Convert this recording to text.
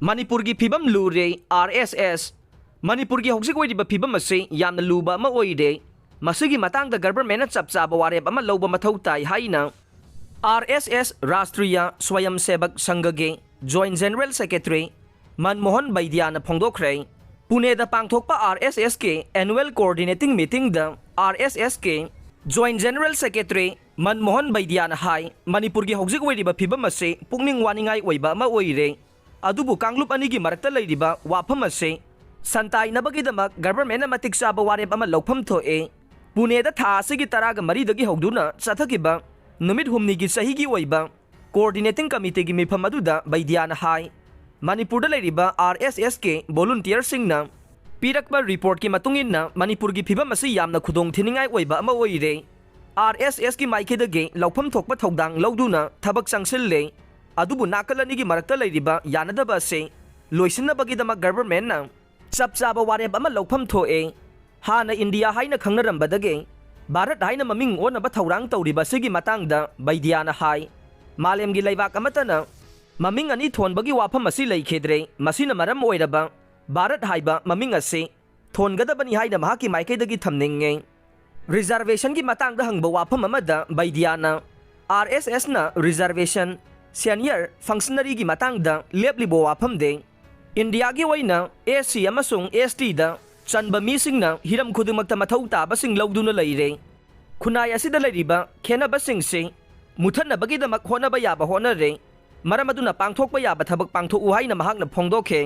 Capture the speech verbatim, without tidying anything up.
ꯃꯅꯤꯄꯨꯔꯒꯤ ꯐꯤꯕꯝ ꯂꯨꯔꯦ, ꯑꯥꯔ ꯑꯦꯁ ꯑꯦꯁ꯫ ꯃꯅꯤꯄꯨꯔꯒꯤ ꯍꯧꯖꯤꯛ ꯑꯣꯏꯔꯤꯕ ꯐꯤꯕꯝ ꯑꯁꯤ ꯌꯥꯝꯅ ꯂꯨꯕ ꯑꯃ ꯑꯣꯏꯔꯦ꯫ ꯃꯁꯤꯒꯤ ꯃꯇꯥꯡꯗ ꯒꯚꯔꯟꯃꯦꯟꯠꯅ ꯆꯞ ꯆꯥꯕ ꯋꯥꯔꯦꯞ ꯑꯃ ꯂꯧꯕ ꯃꯊꯧ ꯇꯥꯏ ꯍꯥꯏꯅ ꯑꯥꯔ ꯑꯦꯁ ꯑꯦꯁ Rashtriya ꯁ꯭ꯋꯌꯝ ꯁꯦꯕꯛ ꯁꯪꯘꯒꯤ joint general secretary Manmohan ꯕꯩꯗ꯭ꯌꯥꯅ ꯐꯣꯡꯗꯣꯛꯈ꯭ꯔꯦ꯫ ꯄꯨꯅꯦꯗ ꯄꯥꯡꯊꯣꯛꯄ ꯑꯥꯔ ꯑꯦꯁ ꯑꯦꯁꯀꯤ ꯑꯦꯅꯨꯋꯦꯜ ꯀꯣꯑꯣꯔꯗꯤꯅꯦꯇꯤꯡ ꯃꯤꯇꯤꯡꯗ ꯑꯥꯔ ꯑꯦꯁ ꯑꯦꯁꯀꯤ ꯖꯣꯏꯟꯠ ꯖꯦꯅꯔꯦꯜ ꯁꯦꯀ꯭ꯔꯦꯇꯔꯤ ꯃꯟꯃꯣꯍꯟ ꯕꯩꯗ꯭ꯌꯥꯅ ꯍꯥꯏ, ꯃꯅꯤꯄꯨꯔꯒꯤ ꯍꯧꯖꯤꯛ ꯑꯣꯏꯔꯤꯕ ꯐꯤꯕꯝ ꯑꯁꯤ ꯄꯨꯛꯅꯤꯡ ꯋꯥꯅꯤꯡꯉꯥꯏ ꯑꯣꯏꯕ ꯑꯃ ꯑꯣꯏꯔꯦ꯫ ꯑꯗꯨꯕꯨ ꯀꯥꯡꯂꯨꯞ ꯑꯅꯤꯒꯤ ꯃꯔꯛꯇ ꯂꯩꯔꯤꯕ ꯋꯥꯐꯝ ꯑꯁꯤ ꯁꯟꯇꯥꯏꯅꯕꯒꯤꯗꯃꯛ ꯒꯚꯔꯟꯃꯦꯟꯠꯅ ꯃꯇꯤꯛ ꯆꯥꯕ ꯋꯥꯔꯦꯞ ꯑꯃ ꯂꯧꯐꯝ ꯊꯣꯛꯑꯦ꯫ ꯄꯨꯅꯦꯗ ꯊꯥ ꯑꯁꯤꯒꯤ ꯇꯔꯥꯒ ꯃꯔꯤꯗꯒꯤ ꯍꯧꯗꯨꯅ ꯆꯠꯊꯈꯤꯕ ꯅꯨꯃꯤꯠ ꯍꯨꯝꯅꯤꯒꯤ ꯆꯍꯤꯒꯤ ꯑꯣꯏꯕ ꯀꯣꯑꯣꯔꯗꯤꯅꯦꯇꯤꯡ ꯀꯃꯤꯇꯤꯒꯤ ꯃꯤꯐꯝ ꯑꯗꯨꯗ ꯕꯩꯗ꯭ꯌꯥꯅ ꯍꯥꯏ, ꯃꯅꯤꯄꯨꯔꯗ ꯂꯩꯔꯤꯕ ꯑꯥꯔ ꯑꯦꯁ ꯑꯦꯁꯀꯤ ꯚꯣꯂꯨꯟꯇꯤꯌꯔꯁꯤꯡꯅ ꯄꯤꯔꯛꯄ ꯔꯤꯄꯣꯔꯠꯀꯤ ꯃꯇꯨꯡ ꯏꯟꯅ ꯃꯅꯤꯄꯨꯔꯒꯤ ꯐꯤꯕꯝ ꯑꯁꯤ ꯌꯥꯝꯅ ꯈꯨꯗꯣꯡ ꯊꯤꯅꯤꯡꯉꯥꯏ ꯑꯣꯏꯕ ꯑꯃ ꯑꯣꯏꯔꯦ꯫ ꯑꯥꯔ ꯑꯦꯁ ꯑꯦꯁꯀꯤ ꯃꯥꯏꯀꯩꯗꯒꯤ ꯂꯧꯐꯝ ꯊꯣꯛꯄ ꯊꯧꯗꯥꯡ ꯂꯧꯗꯨꯅ ꯊꯕꯛ ꯆꯪꯁꯤꯜꯂꯦ꯫ ꯑꯗꯨꯕꯨ ꯅꯥꯀꯜ ꯑꯅꯤꯒꯤ ꯃꯔꯛꯇ ꯂꯩꯔꯤꯕ ꯌꯥꯅꯗꯕ ꯑꯁꯤ ꯂꯣꯏꯁꯤꯟꯅꯕꯒꯤꯗꯃꯛ ꯒꯚꯔꯟꯃꯦꯟꯠꯅ ꯆꯞ ꯆꯥꯕ ꯋꯥꯔꯦꯞ ꯑꯃ ꯂꯧꯐꯝ ꯊꯣꯛꯑꯦ꯫ ꯍꯥꯟꯅ ꯏꯟꯗꯤꯌꯥ ꯍꯥꯏꯅ ꯈꯪꯅꯔꯝꯕꯗꯒꯤ ꯚꯥꯔꯠ ꯍꯥꯏꯅ ꯃꯃꯤꯡ ꯑꯣꯟꯅꯕ ꯊꯧꯔꯥꯡ ꯇꯧꯔꯤꯕ ꯑꯁꯤꯒꯤ ꯃꯇꯥꯡꯗ ꯕꯩꯗ꯭ꯌꯥꯅ ꯍꯥꯏ, ꯃꯥꯂꯦꯝꯒꯤ ꯂꯩꯕꯥꯛ ꯑꯃꯠꯇꯅ ꯃꯃꯤꯡ ꯑꯅꯤ ꯊꯣꯟꯕꯒꯤ ꯋꯥꯐꯝ ꯑꯁꯤ ꯂꯩꯈꯤꯗ꯭ꯔꯦ꯫ ꯃꯁꯤꯅ ꯃꯔꯝ ꯑꯣꯏꯔꯕ ꯚꯥꯔꯠ ꯍꯥꯏꯕ ꯃꯃꯤꯡ ꯑꯁꯤ ꯊꯣꯟꯒꯗꯕꯅꯤ ꯍꯥꯏꯅ ꯃꯍꯥꯛꯀꯤ ꯃꯥꯏꯀꯩꯗꯒꯤ ꯊꯝꯅꯤꯡꯉꯤ꯫ ꯔꯤꯖꯔꯕꯦꯁꯟꯒꯤ ꯃꯇꯥꯡꯗ ꯍꯪꯕ ꯋꯥꯐꯝ ꯑꯃꯗ ꯕꯩꯗ꯭ꯌꯥꯅ, ꯑꯥꯔ ꯑꯦꯁ ꯑꯦꯁꯅ ꯔꯤꯖꯔꯕꯦꯁꯟ, ꯁꯦꯅꯤꯌꯔ ꯐꯪꯁꯅꯔꯤꯒꯤ ꯃꯇꯥꯡꯗ ꯂꯦꯞꯂꯤꯕ ꯋꯥꯐꯝꯗꯤ ꯏꯟꯗꯤꯌꯥꯒꯤ ꯑꯣꯏꯅ ꯑꯦꯁ ꯁꯤ ꯑꯃꯁꯨꯡ ꯑꯦꯁ ꯇꯤꯗ ꯆꯟꯕ ꯃꯤꯁꯤꯡꯅ ꯍꯤꯔꯝ ꯈꯨꯗꯤꯡꯃꯛꯇ ꯃꯊꯧ ꯇꯥꯕꯁꯤꯡ ꯂꯧꯗꯨꯅ ꯂꯩꯔꯦ꯫ ꯈꯨꯟꯅꯥꯏ ꯑꯁꯤꯗ ꯂꯩꯔꯤꯕ ꯈꯦꯠꯅꯕꯁꯤꯡꯁꯤ ꯃꯨꯊꯠꯅꯕꯒꯤꯗꯃꯛ ꯍꯣꯠꯅꯕ ꯌꯥꯕ ꯍꯣꯠꯅꯔꯦ꯫ ꯃꯔꯝ ꯑꯗꯨꯅ ꯄꯥꯡꯊꯣꯛꯄ ꯌꯥꯕ ꯊꯕꯛ ꯄꯥꯡꯊꯣꯛꯎ ꯍꯥꯏꯅ ꯃꯍꯥꯛꯅ ꯐꯣꯡꯗꯣꯛꯈꯤ꯫